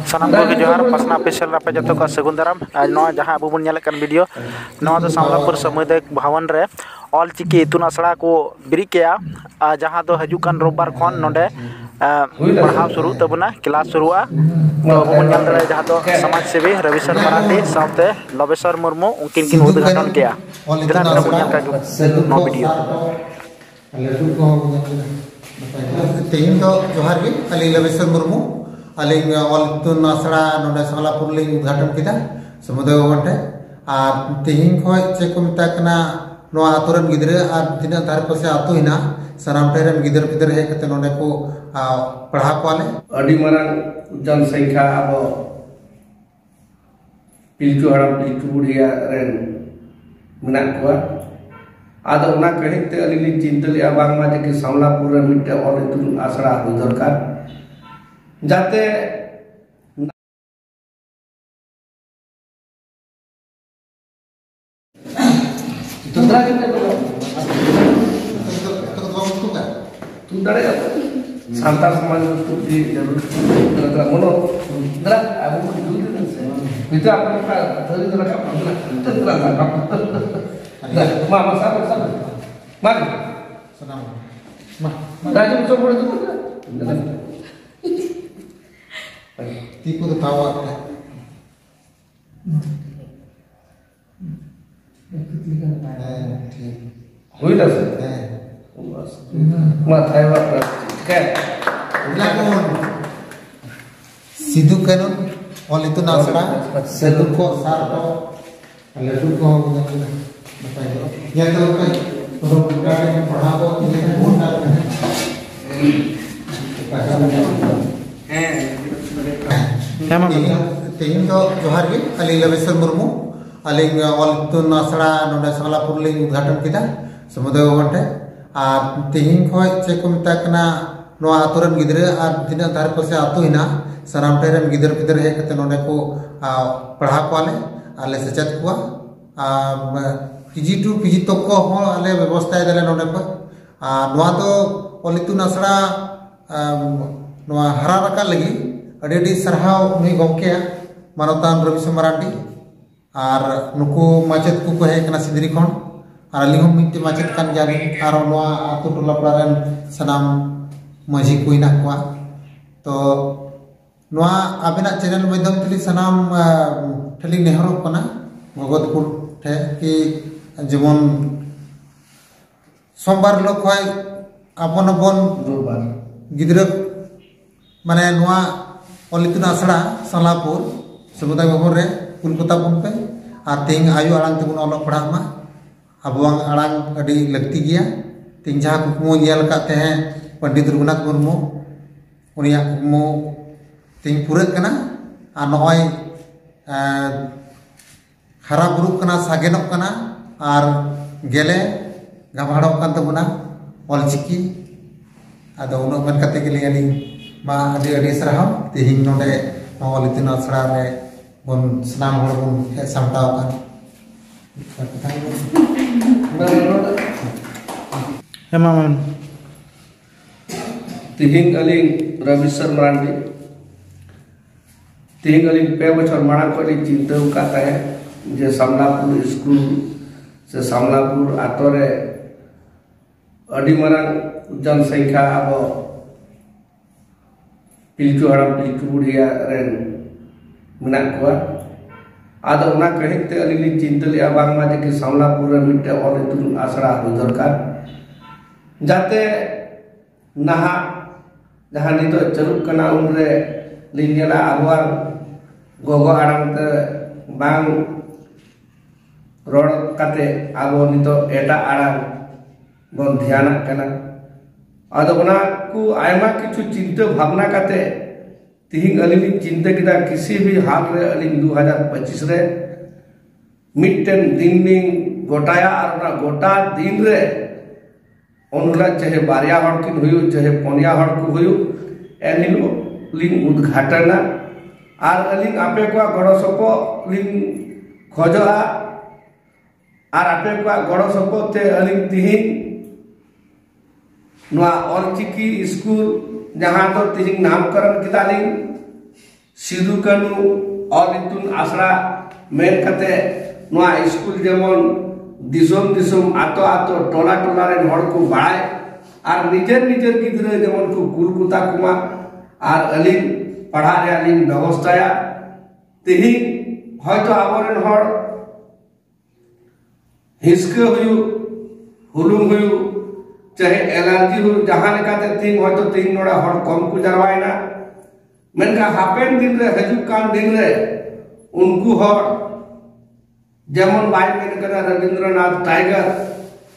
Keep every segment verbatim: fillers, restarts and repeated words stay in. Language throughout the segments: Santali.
ᱥᱟᱱᱟᱢ ᱠᱚᱜᱮ ᱡᱚᱦᱟᱨ, ᱯᱟᱥᱱᱟ ᱚᱯᱷᱤᱥᱤᱭᱟᱞ ᱨᱮ ᱟᱯᱮ ᱡᱚᱛᱚ ᱠᱚ ᱥᱟᱹᱜᱩᱱ ᱫᱟᱨᱟᱢ᱾ ᱟᱨ ᱱᱚᱣᱟ ᱡᱟᱦᱟᱸ ᱟᱵᱚ ᱵᱚᱱ ᱧᱮᱞᱮᱫ ᱠᱟᱱ ᱵᱷᱤᱰᱤᱭᱳ, ᱱᱚᱣᱟ ᱫᱚ ᱥᱟᱢᱞᱟᱯᱩᱨ ᱥᱟᱢᱩᱫᱟᱭᱤᱠ ᱵᱷᱚᱵᱚᱱ ᱨᱮ ᱚᱞ ᱪᱤᱠᱤ ᱤᱛᱩᱱ ᱟᱥᱲᱟ ᱠᱚ ᱵᱮᱨᱮᱫ ᱠᱮᱜᱼᱟ᱾ ᱟᱨ ᱡᱟᱦᱟᱸ ᱫᱚ ᱦᱤᱡᱩᱜ ᱠᱟᱱ ᱨᱳᱵᱵᱟᱨ ᱠᱷᱚᱱ ᱱᱚᱰᱮ, ᱮ, ᱯᱟᱲᱦᱟᱣ ᱥᱩᱨᱩᱜ ᱛᱟᱵᱚᱱᱟ, ᱠᱞᱟᱥ ᱥᱩᱨᱩᱜᱼᱟ᱾ ᱛᱚ ᱟᱵᱚ ᱵᱚᱱ ᱧᱮᱞ ᱫᱟᱲᱮᱭᱟᱜᱼᱟ, ᱡᱟᱦᱟᱸ ᱫᱚ ᱥᱚᱢᱟᱡᱽ ᱥᱮᱵᱤ ᱨᱚᱵᱤᱥᱚᱨ ᱢᱟᱨᱟᱱᱰᱤ ᱥᱟᱶᱛᱮ ᱞᱚᱵᱮᱥᱚᱨ ᱢᱩᱨᱢᱩ, ᱩᱱᱠᱤᱱ ᱠᱤᱱ ᱩᱫᱩᱜᱷᱟᱴᱚᱱ ᱠᱮᱜᱼᱟ᱾ ᱫᱮᱞᱟ ᱵᱚᱱ ᱧᱮᱞ ᱠᱟᱜ ᱜᱮ ᱱᱚᱣᱟ ᱵᱷᱤᱰᱤᱭᱳ᱾ ᱛᱮᱦᱮᱧ ᱫᱚ ᱡᱚᱦᱟᱨ ᱜᱮ, ᱟᱹᱞᱤᱧ ᱞᱚᱵᱮᱥᱚᱨ ᱢᱩᱨᱢᱩ, ᱟᱹᱞᱤᱧ ᱚᱞ ᱤᱛᱩᱱ ᱟᱥᱲᱟ ᱱᱚᱰᱮ ᱥᱟᱢᱞᱟᱯᱩᱨ ᱞᱤᱧ ᱩᱫᱽᱜᱷᱟᱴᱚᱱ ᱠᱮᱫᱟ ᱥᱚᱢᱩᱫᱟᱭ ᱵᱷᱚᱵᱚᱱ ᱴᱷᱮᱱ᱾ ᱟᱨ ᱛᱮᱦᱮᱧ ᱠᱷᱚᱱ ᱪᱮᱫ ᱠᱚ ᱢᱮᱛᱟᱜ ᱠᱟᱱᱟ, ᱱᱚᱣᱟ ᱟᱛᱳ ᱨᱮᱱ ᱜᱤᱫᱽᱨᱟᱹ ᱟᱨ ᱛᱤᱱᱟᱹᱜ ᱫᱷᱟᱨᱮ ᱯᱟᱥᱮ ᱟᱛᱳ ᱦᱮᱱᱟᱜᱼᱟ, ᱥᱟᱱᱟᱢ ᱴᱷᱮᱱ ᱨᱮᱱ ᱜᱤᱫᱟᱹᱨ ᱯᱤᱫᱟᱹᱨ ᱦᱮᱡ ᱠᱟᱛᱮ ᱱᱚᱰᱮ ᱠᱚ, ᱟ, ᱯᱟᱲᱦᱟᱣ ᱠᱚᱣᱟᱞᱮ᱾ ᱟᱹᱰᱤ ᱢᱟᱨᱟᱝ ᱡᱚᱱ ᱥᱚᱝᱠᱷᱟ ᱟᱵᱚ ᱯᱤᱞᱪᱩ ᱦᱟᱲᱟᱢ ᱯᱤᱞᱪᱩ ᱵᱩᱲᱦᱤᱭᱟᱜ ᱨᱮᱱ ᱢᱮᱱᱟᱜ ᱠᱚᱣᱟ᱾ ᱟᱫᱚ ᱚᱱᱟ ᱠᱟᱹᱦᱤᱥ ᱛᱮ ᱟᱹᱞᱤᱧ ᱞᱤᱧ ᱪᱤᱱᱛᱟᱹ ᱞᱮᱫᱼᱟ, ᱵᱟᱝᱢᱟ ᱡᱮ ᱠᱤ ᱥᱟᱢᱞᱟᱯᱩᱨ ᱨᱮ ᱢᱤᱫᱴᱮᱱ ᱚᱞ ᱤᱛᱩᱱ ᱟᱥᱲᱟ ᱦᱩᱭ ᱫᱚᱨᱠᱟᱨ, ᱡᱟᱛᱮ ᱛᱩᱢᱫᱟᱜ ᱜᱮ ᱢᱮᱱᱟᱜ ᱛᱟᱵᱚᱱᱟ᱾ ᱛᱩᱢ ᱫᱟᱲᱮᱭᱟᱜᱼᱟ᱾ ᱥᱟᱱᱛᱟᱲ ᱥᱚᱢᱟᱡᱽ ᱨᱮ ᱛᱩᱫ ᱜᱮ ᱡᱟᱹᱨᱩᱲ ᱠᱟᱱᱟ᱾ ᱢᱚᱱᱳ, ᱫᱮᱞᱟ, ᱟᱵᱚ ᱠᱚ ᱡᱩᱞ ᱞᱮᱫᱟ ᱥᱮ? ᱱᱤᱛᱚᱜ ᱟᱯᱮ ᱚᱠᱟ ᱛᱷᱟᱹᱨᱤ ᱫᱚ ᱨᱟᱠᱟᱵ ᱢᱮ, ᱫᱮᱞᱟ, ᱫᱮᱞᱟ, ᱫᱮᱞᱟ, ᱨᱟᱠᱟᱵ ᱢᱮ᱾ ᱫᱮᱞᱟ, ᱢᱟ, ᱢᱟ, ᱥᱟᱵ ᱢᱮ, ᱥᱟᱵ ᱢᱮ᱾ ᱢᱟ᱾ ᱥᱟᱱᱟᱢ᱾ ᱢᱟ᱾ ᱨᱟᱡᱩ ᱪᱚᱯᱚᱲ ᱫᱚ᱾ ᱫᱮᱞᱟ᱾ ᱛᱤ ᱠᱚᱫᱚ ᱛᱟᱣᱟᱜ ᱯᱮ᱾ ᱦᱮᱸ, ᱴᱷᱤᱠ᱾ ᱦᱩᱭ ᱱᱟ ᱥᱮ? ᱦᱮᱸ᱾ ᱵᱟᱥ᱾ ᱢᱟ ᱛᱷᱟᱭᱚ ᱵᱟᱯᱞᱟ᱾ ᱴᱷᱤᱠ᱾ ᱞᱟᱜᱩᱱ᱾ ᱥᱤᱫᱩ ᱠᱟᱹᱱᱩ ᱚᱞ ᱤᱛᱩᱱ ᱟᱥᱲᱟ, ᱥᱟᱹᱫᱷᱩ ᱠᱚ, ᱥᱟᱨ ᱠᱚ, ᱞᱟᱹᱴᱩ ᱠᱚ, ᱱᱟᱯᱟᱭ ᱠᱚ᱾ ᱧᱮᱞ ᱛᱟᱵᱚᱱ ᱯᱮ, ᱯᱩᱨᱟᱹ ᱜᱚᱴᱟ ᱜᱮ ᱯᱟᱲᱦᱟᱣ ᱠᱚ ᱛᱤᱱᱟᱹᱜ ᱜᱟᱱ ᱦᱩᱭᱩᱜ ᱠᱟᱱ ᱛᱟᱦᱮᱸᱫ᱾ ᱦᱮᱸ, ᱢᱟ ᱛᱮᱦᱮᱧ, ᱛᱮᱦᱮᱧ ᱫᱚ ᱡᱚᱦᱟᱨ ᱜᱮ, ᱟᱹᱞᱤᱧ ᱞᱚᱵᱮᱥᱚᱨ ᱢᱩᱨᱢᱩ, ᱟᱹᱞᱤᱧ ᱚᱞ ᱤᱛᱩᱱ ᱟᱥᱲᱟ ᱱᱚᱰᱮ ᱥᱟᱢᱞᱟᱯᱩᱨ ᱞᱤᱧ ᱩᱫᱽᱜᱷᱟᱴᱚᱱ ᱠᱮᱫᱟ ᱥᱚᱢᱩᱫᱟᱭ ᱵᱷᱚᱵᱚᱱ ᱴᱷᱮᱱ᱾ ᱟᱨ ᱛᱮᱦᱮᱧ ᱠᱷᱚᱱ ᱪᱮᱫ ᱠᱚ ᱢᱮᱛᱟᱜ ᱠᱟᱱᱟ, ᱱᱚᱣᱟ ᱟᱛᱳ ᱨᱮᱱ ᱜᱤᱫᱽᱨᱟᱹ ᱟᱨ ᱛᱤᱱᱟᱹᱜ ᱫᱷᱟᱨᱮ ᱯᱟᱥᱮ ᱟᱛᱳ ᱦᱮᱱᱟᱜᱼᱟ, ᱥᱟᱱᱟᱢ ᱴᱷᱮᱱ ᱨᱮᱱ ᱜᱤᱫᱟᱹᱨ ᱯᱤᱫᱟᱹᱨ ᱦᱮᱡ ᱠᱟᱛᱮ ᱱᱚᱰᱮ ᱠᱚ, ᱟ, ᱯᱟᱲᱦᱟᱣ ᱠᱚᱣᱟᱞᱮ ᱟᱨ ᱞᱮ ᱥᱮᱪᱮᱫ ᱠᱚᱣᱟ᱾ ᱟᱨ ᱠᱮᱡᱤ ᱴᱩ ᱯᱤᱡᱤ ᱛᱚᱠ ᱠᱚ ᱦᱚᱸ ᱟᱞᱮ ᱵᱮᱵᱚᱥᱛᱷᱟᱭ ᱫᱟᱞᱮ ᱱᱚᱰᱮ ᱠᱷᱚᱱ᱾ ᱟᱨ ᱱᱚᱣᱟ ᱫᱚ ᱚᱞ ᱤᱛᱩᱱ ᱟᱥᱲᱟ, ᱟᱢ, ᱱᱚᱣᱟ ᱦᱟᱨᱟ ᱨᱟᱠᱟᱵ ᱞᱟᱹᱜᱤᱫ ᱟᱹᱰᱤ ᱟᱹᱰᱤ ᱥᱟᱨᱦᱟᱣ ᱱᱩᱭ ᱜᱚᱢᱠᱮᱭᱟᱜ, ᱢᱟᱱᱚᱛᱟᱱ ᱨᱚᱵᱤ ᱥᱚᱢᱟᱨ ᱢᱟᱨᱟᱱᱰᱤ᱾ ᱟᱨ ᱱᱩᱠᱩ ᱢᱟᱪᱮᱫ ᱠᱚᱠᱚ ᱦᱮᱡ ᱠᱟᱱᱟ ᱥᱤᱸᱫᱽᱨᱤ ᱠᱷᱚᱱ, ᱟᱨ ᱟᱹᱞᱤᱧ ᱦᱚᱸ ᱢᱤᱫᱴᱮᱱ ᱢᱟᱪᱮᱫ ᱠᱟᱱ ᱜᱮᱭᱟᱞᱤᱧ, ᱟᱨ ᱱᱚᱣᱟ ᱟᱹᱛᱩ ᱴᱚᱞᱟ ᱯᱟᱲᱟ ᱨᱮᱱ ᱥᱟᱱᱟᱢ ᱢᱟᱹᱡᱷᱤ ᱠᱚ ᱦᱮᱱᱟᱜ ᱠᱚᱣᱟ᱾ ᱛᱚ ᱱᱚᱣᱟ ᱟᱵᱮᱱᱟᱜ ᱪᱮᱱᱮᱞ ᱢᱟᱫᱽᱫᱷᱚᱢ ᱛᱮᱞᱤᱧ ᱥᱟᱱᱟᱢ, ᱟᱸ, ᱴᱷᱮᱱ ᱞᱤᱧ ᱱᱮᱦᱚᱨᱚᱜ ᱠᱟᱱᱟ, ᱜᱚᱜᱚ ᱛᱟᱠᱚ ᱴᱷᱮᱱ ᱠᱤ ᱡᱮᱢᱚᱱ ᱥᱳᱢᱵᱟᱨ ᱦᱤᱞᱳᱜ ᱠᱷᱚᱱ ᱟᱵᱚ ᱱᱟᱵᱚᱱ ᱜᱤᱫᱽᱨᱟᱹ, ᱢᱟᱱᱮ ᱱᱚᱣᱟ ᱚᱞ ᱤᱛᱩᱱ ᱟᱥᱲᱟ ᱥᱟᱞᱟᱯᱩᱨ ᱥᱚᱢᱩᱫᱟᱭ ᱵᱷᱚᱵᱚᱱ ᱨᱮ ᱠᱩᱞ ᱠᱚᱛᱟ ᱵᱚᱱ ᱯᱮ, ᱟᱨ ᱛᱮᱦᱮᱧ ᱟᱭᱳ ᱟᱲᱟᱝ ᱛᱮᱵᱚᱱ ᱚᱞᱚᱜ ᱯᱟᱲᱦᱟᱜ ᱢᱟ᱾ ᱟᱵᱚᱣᱟᱜ ᱟᱲᱟᱝ ᱟᱹᱰᱤ ᱞᱟᱹᱠᱛᱤ ᱜᱮᱭᱟ᱾ ᱛᱮᱦᱮᱧ ᱡᱟᱦᱟᱸ ᱠᱩᱠᱢᱩ ᱧᱮᱞ ᱟᱠᱟᱫ ᱛᱟᱦᱮᱸᱫ ᱯᱚᱱᱰᱤᱛ ᱨᱚᱜᱷᱩᱱᱟᱛᱷ ᱢᱩᱨᱢᱩ, ᱩᱱᱤᱭᱟᱜ ᱠᱩᱠᱢᱩ ᱛᱮᱦᱮᱧ ᱯᱩᱨᱟᱹᱜ ᱠᱟᱱᱟ᱾ ᱟᱨ ᱱᱚᱜᱼᱚᱭ, ᱮᱸ, ᱦᱟᱨᱟ ᱵᱩᱨᱩᱜ ᱠᱟᱱᱟ, ᱥᱟᱜᱮᱱᱚᱜ ᱠᱟᱱᱟ, ᱟᱨ ᱜᱮᱞᱮ ᱜᱟᱢᱟᱲᱚᱜ ᱠᱟᱱ ᱛᱟᱵᱚᱱᱟ ᱚᱞᱪᱤᱠᱤ᱾ ᱟᱫᱚ ᱩᱱᱟᱹᱜ ᱢᱮᱱ ᱠᱟᱛᱮ ᱜᱮᱞᱤᱧ ᱟᱹᱞᱤᱧ ᱢᱟ ᱟᱹᱰᱤ ᱟᱹᱰᱤ ᱥᱟᱨᱦᱟᱣ, ᱛᱮᱦᱮᱧ ᱱᱚᱰᱮ ᱱᱚᱣᱟ ᱚᱞ ᱤᱛᱩᱱ ᱟᱥᱲᱟ ᱨᱮ ᱵᱚᱱ ᱥᱟᱱᱟᱢ ᱦᱚᱲ ᱵᱚᱱ ᱦᱮᱡ ᱥᱟᱢᱴᱟᱣ ᱟᱠᱟᱱ᱾ ᱦᱮᱸ, ᱢᱟ, ᱢᱟ᱾ ᱛᱤᱦᱤᱧ ᱟᱹᱞᱤᱧ ᱨᱚᱵᱤᱥᱚᱨ ᱢᱟᱨᱟᱱᱰᱤ, ᱛᱤᱦᱤᱧ ᱟᱹᱞᱤᱧ ᱯᱮ ᱵᱚᱪᱷᱚᱨ ᱢᱟᱲᱟᱝ ᱠᱷᱚᱱ ᱞᱤᱧ ᱪᱤᱱᱛᱟᱹ ᱟᱠᱟᱫ ᱛᱟᱦᱮᱸᱫ ᱡᱮ ᱥᱟᱢᱞᱟᱯᱩᱨ ᱥᱠᱩᱞ ᱥᱮ ᱥᱟᱢᱞᱟᱯᱩᱨ ᱟᱛᱳ ᱨᱮ ᱟᱹᱰᱤ ᱢᱟᱨᱟᱝ ᱡᱚᱱᱥᱚᱝᱠᱷᱟ ᱟᱵᱚ ᱯᱤᱞᱪᱩ ᱦᱟᱲᱟᱢ ᱯᱤᱞᱪᱩ ᱵᱩᱲᱦᱤᱭᱟᱜ ᱨᱮᱱ ᱢᱮᱱᱟᱜ ᱠᱚᱣᱟ᱾ ᱟᱫᱚ ᱚᱱᱟ ᱠᱟᱹᱦᱤᱡ ᱛᱮ ᱟᱹᱞᱤᱧ ᱞᱤᱧ ᱪᱤᱱᱛᱟᱹ ᱞᱮᱫᱼᱟ, ᱵᱟᱝᱢᱟ ᱡᱮ ᱠᱤ ᱥᱟᱢᱞᱟᱯᱩᱨ ᱨᱮ ᱢᱤᱫᱴᱮᱱ ᱚᱞ ᱤᱛᱩᱱ ᱟᱥᱲᱟ ᱦᱩᱭ ᱫᱚᱨᱠᱟᱨ, ᱡᱟᱛᱮ ᱱᱟᱦᱟᱜ ᱡᱟᱦᱟᱸ ᱱᱤᱛᱚᱜ ᱪᱟᱹᱞᱩᱜ ᱠᱟᱱᱟ, ᱩᱱᱨᱮ ᱞᱤᱧ ᱧᱮᱞᱟ ᱟᱵᱚᱣᱟᱜ ᱜᱚᱜᱚ ᱟᱲᱟᱝ ᱛᱮ ᱵᱟᱝ ᱨᱚᱲ ᱠᱟᱛᱮ ᱟᱵᱚ ᱱᱤᱛᱚᱜ ᱮᱴᱟᱜ ᱟᱲᱟᱝ ᱵᱚᱱ ᱫᱷᱮᱭᱟᱱᱟᱜ ᱠᱟᱱᱟ᱾ ᱟᱫᱚ ᱚᱱᱟ ᱠᱚ ᱟᱭᱢᱟ ᱠᱤᱪᱷᱩ ᱪᱤᱱᱛᱟᱹ ᱵᱷᱟᱵᱽᱱᱟ ᱠᱟᱛᱮ ᱛᱤᱦᱤᱧ ᱟᱹᱞᱤᱧ ᱞᱤᱧ ᱪᱤᱱᱛᱟᱹ ᱠᱮᱫᱟ, ᱠᱤᱥᱤ ᱵᱷᱤ ᱦᱟᱞ ᱨᱮ ᱟᱹᱞᱤᱧ ᱫᱩ ᱦᱟᱡᱟᱨ ᱯᱚᱸᱪᱤᱥ ᱨᱮ ᱢᱤᱫᱴᱮᱱ ᱫᱤᱱ ᱞᱤᱧ ᱜᱚᱴᱟᱭᱟ, ᱟᱨ ᱚᱱᱟ ᱜᱚᱴᱟ ᱫᱤᱱ ᱨᱮ ᱩᱱ ᱦᱤᱞᱳᱜ ᱪᱟᱦᱮ ᱵᱟᱨᱭᱟ ᱦᱚᱲ ᱠᱤᱱ ᱦᱩᱭᱩᱜ, ᱪᱟᱦᱮ ᱯᱩᱱᱭᱟ ᱦᱚᱲ ᱠᱚ ᱦᱩᱭᱩᱜ, ᱮᱱ ᱦᱤᱞᱳᱜ ᱞᱤᱧ ᱩᱫᱽᱜᱷᱟᱴᱚᱱᱟ᱾ ᱟᱨ ᱟᱹᱞᱤᱧ ᱟᱯᱮ ᱠᱚᱣᱟᱜ ᱜᱚᱲᱚ ᱥᱚᱯᱚᱦᱚᱫ ᱞᱤᱧ ᱠᱷᱚᱡᱚᱜᱼᱟ᱾ ᱟᱨ ᱟᱯᱮ ᱠᱚᱣᱟᱜ ᱜᱚᱲᱚ ᱥᱚᱯᱚᱦᱚᱫ ᱛᱮ ᱟᱹᱞᱤᱧ ᱛᱤᱦᱤᱧ ᱱᱚᱣᱟ ᱚᱞᱪᱤᱠᱤ ᱥᱠᱩᱞ, ᱡᱟᱦᱟᱸ ᱫᱚ ᱛᱤᱦᱤᱧ ᱱᱟᱢᱠᱚᱨᱚᱱ ᱠᱮᱫᱟᱞᱤᱧ, ᱥᱤᱫᱩ ᱠᱟᱹᱱᱩ ᱚᱞ ᱤᱛᱩᱱ ᱟᱥᱲᱟ ᱢᱮᱱ ᱠᱟᱛᱮ ᱱᱚᱣᱟ ᱥᱠᱩᱞ ᱡᱮᱢᱚᱱ ᱫᱤᱥᱚᱢ ᱫᱤᱥᱚᱢ, ᱟᱛᱳ ᱟᱛᱳ, ᱴᱚᱞᱟ ᱴᱚᱞᱟ ᱨᱮᱱ ᱦᱚᱲ ᱠᱚ ᱵᱟᱲᱟᱭ, ᱟᱨ ᱱᱤᱡᱮᱨ ᱱᱤᱡᱮᱨ ᱜᱤᱫᱽᱨᱟᱹ ᱡᱮᱢᱚᱱ ᱠᱚ ᱠᱩᱞ ᱠᱚᱛᱟ ᱠᱚᱢᱟ, ᱟᱨ ᱟᱹᱞᱤᱧ ᱯᱟᱲᱦᱟᱜ ᱨᱮᱭᱟᱜ ᱞᱤᱧ ᱵᱮᱵᱚᱥᱛᱷᱟᱭᱟ᱾ ᱛᱮᱦᱮᱧ ᱦᱚᱭᱛᱳ ᱟᱵᱚᱨᱮᱱ ᱦᱚᱲ ᱦᱤᱥᱠᱟᱹ ᱦᱩᱭᱩᱜ, ᱦᱩᱞᱩᱝ ᱦᱩᱭᱩᱜ, ᱪᱟᱦᱮ ᱮᱞᱟᱨᱡᱤ ᱦᱩᱭᱩᱜ, ᱡᱟᱦᱟᱸ ᱞᱮᱠᱟᱛᱮ ᱛᱮᱦᱮᱧ ᱦᱚᱭᱛᱳ ᱛᱮᱦᱮᱧ ᱱᱚᱰᱮ ᱦᱚᱲ ᱠᱚᱢ ᱠᱚ ᱡᱟᱨᱣᱟᱭᱮᱱᱟ, ᱢᱮᱱᱠᱷᱟᱱ ᱦᱟᱯᱮᱱ ᱫᱤᱱ ᱨᱮ, ᱦᱤᱡᱩᱜ ᱠᱟᱱ ᱫᱤᱱ ᱨᱮ ᱩᱱᱠᱩ ᱦᱚᱲ, ᱡᱮᱢᱚᱱ ᱵᱟᱭ ᱢᱮᱱ ᱠᱟᱫᱟ ᱨᱚᱵᱤᱱᱫᱨᱚᱱᱟᱛᱷ ᱴᱟᱭᱜᱚᱨ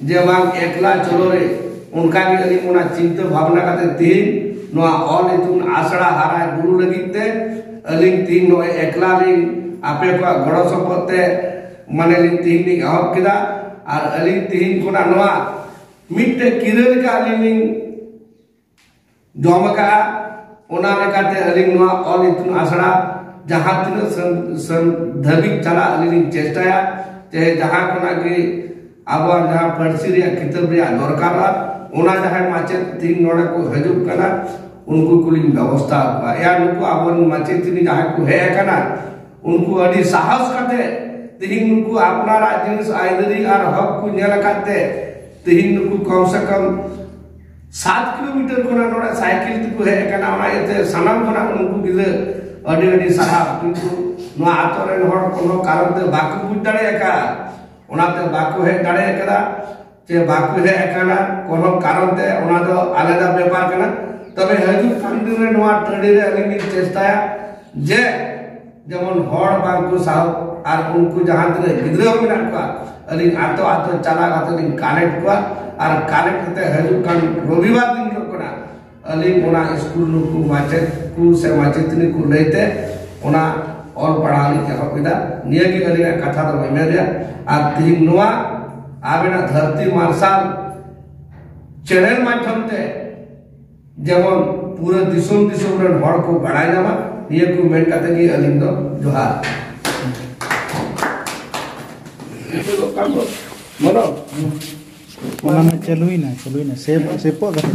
ᱡᱮ ᱵᱟᱝ ᱮᱠᱞᱟ ᱪᱚᱞᱚ ᱨᱮ, ᱚᱱᱠᱟ ᱜᱮ ᱟᱹᱞᱤᱧ ᱚᱱᱟ ᱪᱤᱱᱛᱟᱹ ᱵᱷᱟᱵᱽᱱᱟ ᱠᱟᱛᱮ ᱛᱮᱦᱮᱧ ᱱᱚᱣᱟ ᱚᱞ ᱤᱛᱩᱱ ᱟᱥᱲᱟ ᱦᱟᱨᱟ ᱵᱩᱨᱩ ᱞᱟᱹᱜᱤᱫ ᱛᱮ ᱟᱹᱞᱤᱧ ᱛᱮᱦᱮᱧ ᱱᱚᱜᱼᱚᱭ ᱮᱠᱞᱟ ᱞᱤᱧ ᱟᱯᱮ ᱠᱚᱣᱟᱜ ᱜᱚᱲᱚ ᱥᱚᱯᱚᱦᱚᱫ ᱛᱮ ᱢᱟᱱᱮ ᱞᱤᱧ ᱛᱮᱦᱮᱧ ᱞᱤᱧ ᱮᱦᱚᱵ ᱠᱮᱫᱟ᱾ ᱟᱨ ᱟᱹᱞᱤᱧ ᱛᱮᱦᱮᱧ ᱠᱷᱚᱱᱟᱜ ᱱᱚᱣᱟ ᱢᱤᱫᱴᱮᱡ ᱠᱤᱨᱟᱹ ᱞᱮᱠᱟ ᱟᱹᱞᱤᱧ ᱞᱤᱧ ᱡᱚᱢ ᱟᱠᱟᱫᱼᱟ᱾ ᱚᱱᱟ ᱞᱮᱠᱟᱛᱮ ᱟᱹᱞᱤᱧ ᱱᱚᱣᱟ ᱚᱞ ᱤᱛᱩᱱ ᱟᱥᱲᱟ ᱡᱟᱦᱟᱸ ᱛᱤᱱᱟᱹᱜ ᱥᱟᱹᱱ, ᱥᱟᱹᱱ ᱫᱷᱟᱹᱵᱤᱡ ᱪᱟᱞᱟᱜ ᱟᱹᱞᱤᱧ ᱞᱤᱧ ᱪᱮᱥᱴᱟᱭᱟ᱾ ᱪᱟᱦᱮ ᱡᱟᱦᱟᱸ ᱠᱷᱚᱱᱟᱜ ᱜᱮ ᱟᱵᱚᱣᱟᱜ ᱡᱟᱦᱟᱸ ᱯᱟᱹᱨᱥᱤ ᱨᱮᱭᱟᱜ ᱠᱤᱛᱟᱹᱵ ᱨᱮᱭᱟᱜ ᱫᱚᱨᱠᱟᱨᱚᱜᱼᱟ, ᱚᱱᱟ ᱡᱟᱦᱟᱸᱭ ᱢᱟᱪᱮᱫ ᱛᱤᱦᱤᱧ ᱱᱚᱰᱮ ᱠᱚ ᱦᱤᱡᱩᱜ ᱠᱟᱱᱟ, ᱩᱱᱠᱩ ᱠᱚᱞᱤᱧ ᱵᱮᱵᱚᱥᱛᱷᱟ ᱟᱠᱚᱣᱟ᱾ ᱭᱟ ᱱᱩᱠᱩ ᱟᱵᱚᱨᱮᱱ ᱢᱟᱪᱮᱛᱟᱹᱱᱤ ᱡᱟᱦᱟᱸᱭ ᱠᱚ ᱦᱮᱡ ᱟᱠᱟᱱᱟ, ᱩᱱᱠᱩ ᱟᱹᱰᱤ ᱥᱟᱦᱚᱥ ᱠᱟᱛᱮ ᱛᱤᱦᱤᱧ ᱱᱩᱠᱩ ᱟᱯᱱᱟᱨᱟᱜ ᱡᱤᱱᱤᱥ ᱟᱹᱭᱫᱟᱹᱨᱤ ᱟᱨ ᱦᱚᱠ ᱠᱚ ᱧᱮᱞ ᱟᱠᱟᱫ ᱛᱮ ᱛᱤᱦᱤᱧ ᱱᱩᱠᱩ ᱠᱚᱢ ᱥᱮ ᱠᱚᱢ ᱥᱟᱛ ᱠᱤᱞᱳᱢᱤᱴᱟᱨ ᱠᱷᱚᱱᱟᱜ ᱱᱚᱰᱮ ᱥᱟᱭᱠᱮᱞ ᱛᱮᱠᱚ ᱦᱮᱡ ᱟᱠᱟᱱᱟ᱾ ᱚᱱᱟ ᱤᱭᱟᱹᱛᱮ ᱥᱟᱱᱟᱢ ᱠᱷᱚᱱᱟᱜ ᱩᱱᱠᱩ ᱜᱤᱫᱽᱨᱟᱹ ᱟᱹᱰᱤ ᱟᱹᱰᱤ ᱥᱟᱨᱦᱟᱣ᱾ ᱠᱤᱱᱛᱩ ᱱᱚᱣᱟ ᱟᱛᱳ ᱨᱮᱱ ᱦᱚᱲ ᱠᱳᱱᱳ ᱠᱟᱨᱚᱱ ᱛᱮ ᱵᱟᱠᱚ ᱵᱩᱡᱽ ᱫᱟᱲᱮ ᱟᱠᱟᱫᱼᱟ, ᱚᱱᱟᱛᱮ ᱵᱟᱠᱚ ᱦᱮᱡ ᱫᱟᱲᱮ ᱟᱠᱟᱫᱟ᱾ ᱪᱮ ᱵᱟᱠᱚ ᱦᱮᱡ ᱟᱠᱟᱱᱟ ᱠᱳᱱᱳ ᱠᱟᱨᱚᱱ ᱛᱮ, ᱚᱱᱟ ᱫᱚ ᱟᱞᱟᱫᱟ ᱵᱮᱯᱟᱨ ᱠᱟᱱᱟ᱾ ᱛᱚᱵᱮ ᱦᱤᱡᱩᱜ ᱠᱟᱱ ᱫᱤᱱ ᱨᱮ ᱱᱚᱣᱟ ᱴᱟᱺᱰᱤ ᱨᱮ ᱟᱹᱞᱤᱧ ᱞᱤᱧ ᱪᱮᱥᱴᱟᱭᱟ ᱡᱮ ᱡᱮᱢᱚᱱ ᱦᱚᱲ ᱵᱟᱝ ᱠᱚ ᱥᱟᱦᱚᱵ ᱟᱨ ᱩᱱᱠᱩ ᱡᱟᱦᱟᱸ ᱛᱤᱱᱟᱹᱜ ᱜᱤᱫᱽᱨᱟᱹ ᱦᱚᱸ ᱢᱮᱱᱟᱜ ᱠᱚᱣᱟ, ᱟᱹᱞᱤᱧ ᱟᱛᱳ ᱟᱛᱳ ᱪᱟᱞᱟᱣ ᱠᱟᱛᱮ ᱞᱤᱧ ᱠᱟᱞᱮᱠᱴ ᱠᱚᱣᱟ᱾ ᱟᱨ ᱠᱟᱞᱮᱠᱴ ᱠᱟᱛᱮ ᱦᱤᱡᱩᱜ ᱠᱟᱱ ᱨᱚᱵᱤᱵᱟᱨ ᱫᱤᱱ ᱦᱤᱞᱳᱜ ᱠᱷᱚᱱᱟᱜ ᱟᱹᱞᱤᱧ ᱚᱱᱟ ᱥᱠᱩᱞ ᱱᱩᱠᱩ ᱢᱟᱪᱮᱫ ᱠᱚ ᱥᱮ ᱢᱟᱪᱮᱛᱟᱹᱱᱤ ᱠᱚ ᱞᱟᱹᱭᱛᱮ ᱚᱱᱟ ᱚᱞ ᱯᱟᱲᱦᱟᱣ ᱞᱤᱧ ᱮᱦᱚᱵ ᱠᱮᱫᱟ᱾ ᱱᱤᱭᱟᱹ ᱜᱮ ᱟᱹᱞᱤᱧᱟᱜ ᱠᱟᱛᱷᱟ ᱫᱚ ᱢᱮᱢᱮᱱ ᱨᱮᱭᱟᱜ᱾ ᱟᱨ ᱛᱮᱦᱮᱧ ᱱᱚᱣᱟ ᱟᱵᱮᱱᱟᱜ ᱫᱷᱟᱹᱨᱛᱤ ᱢᱟᱨᱥᱟᱞ ᱪᱮᱱᱮᱞ ᱢᱟᱫᱽᱫᱷᱚᱢ ᱛᱮ ᱡᱮᱢᱚᱱ ᱯᱩᱨᱟᱹ ᱫᱤᱥᱚᱢ ᱫᱤᱥᱚᱢ ᱨᱮᱱ ᱦᱚᱲ ᱠᱚ ᱵᱟᱲᱟᱭ ᱧᱟᱢᱟ, ᱱᱤᱭᱟᱹ ᱠᱚ ᱢᱮᱱ ᱠᱟᱛᱮ ᱜᱮ ᱟᱹᱞᱤᱧ ᱫᱚ ᱡᱚᱦᱟᱨ᱾ ᱚᱱᱟ ᱢᱟ ᱪᱟᱹᱞᱩᱭᱮᱱᱟ, ᱪᱟᱹᱞᱩᱭᱮᱱᱟ, ᱥᱮᱵᱷ, ᱥᱮᱵᱷᱚᱜ ᱠᱟᱱᱟ᱾